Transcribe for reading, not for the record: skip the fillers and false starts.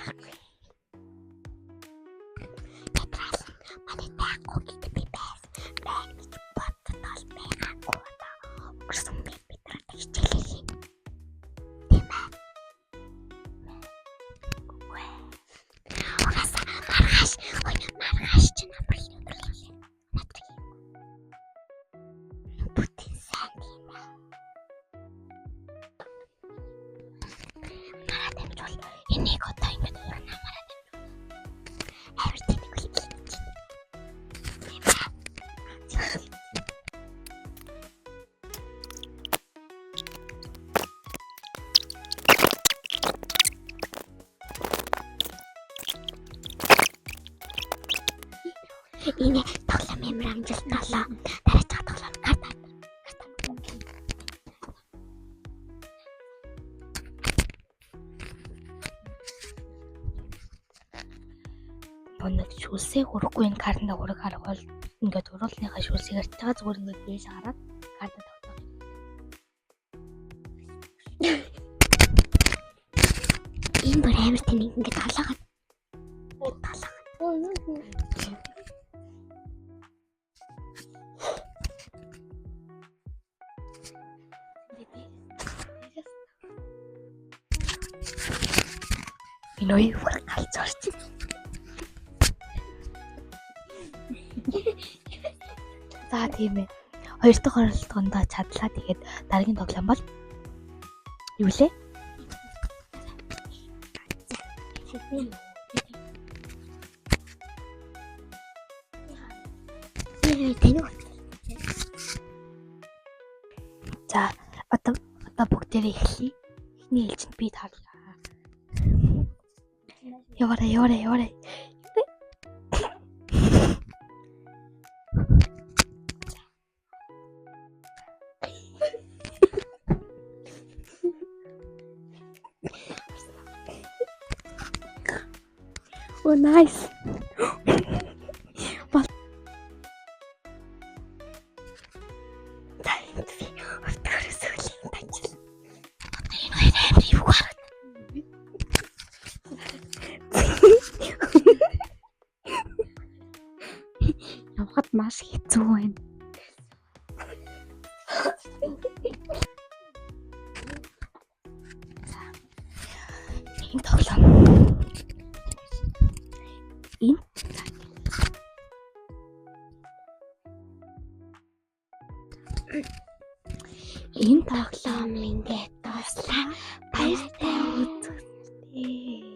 Байхгүй. Ятрал манай таахгүй гэдэг би байсан. Байна гэж боддол байгаагүй одоо. Өнгөрсөн би бид нар одоо хичээлээ хийн. Тийм ээ. Үгүй. Угаасаа маргааш, ой маргааш чи намар хин өдөр л юм. Надрыг юм. Бүтэн сайн тийм ээ. Мараа дамжуул. Энийг одоо ингэж урнаа мараа дамжуул. Амар тэнэг үл хийж. Тийм ээ. Энэ тоглоом ямар амжилт болоо. Дараачих тоглоом карт. Карт. Нэг шүлсээ хөрөхгүй энэ картанд хөрөг харах бол ингээд уруулныхаа шүлсийг арч байгаа зүгээр ингээд дээш хараад карта тогтоох. Энэ бүр амар тэнэг ингээд толоогоод. Толоогоод. Энэ үе бүр галзуурч. За тийм ээ. Хоёр дахь оролдогонд чадлаа. Тэгээд дараагийн тоглоом бол юу лээ? Тэнэг. За одоо бүгдээрээ эхлэе. Эхний ээлжинд би тарлаа. Яваарай, яваарай, яваарай. Oh nice. Бол. За энд би өвтгөр сүүлийн танчил. Одоо энэ хоёр амар эвгүй харагдана. Явхад маш хэцүү байна. За. Энэ тоглоом. Энэ Энэ тоглоом ингээд дууслаа. Баяртай үзэгсдээ.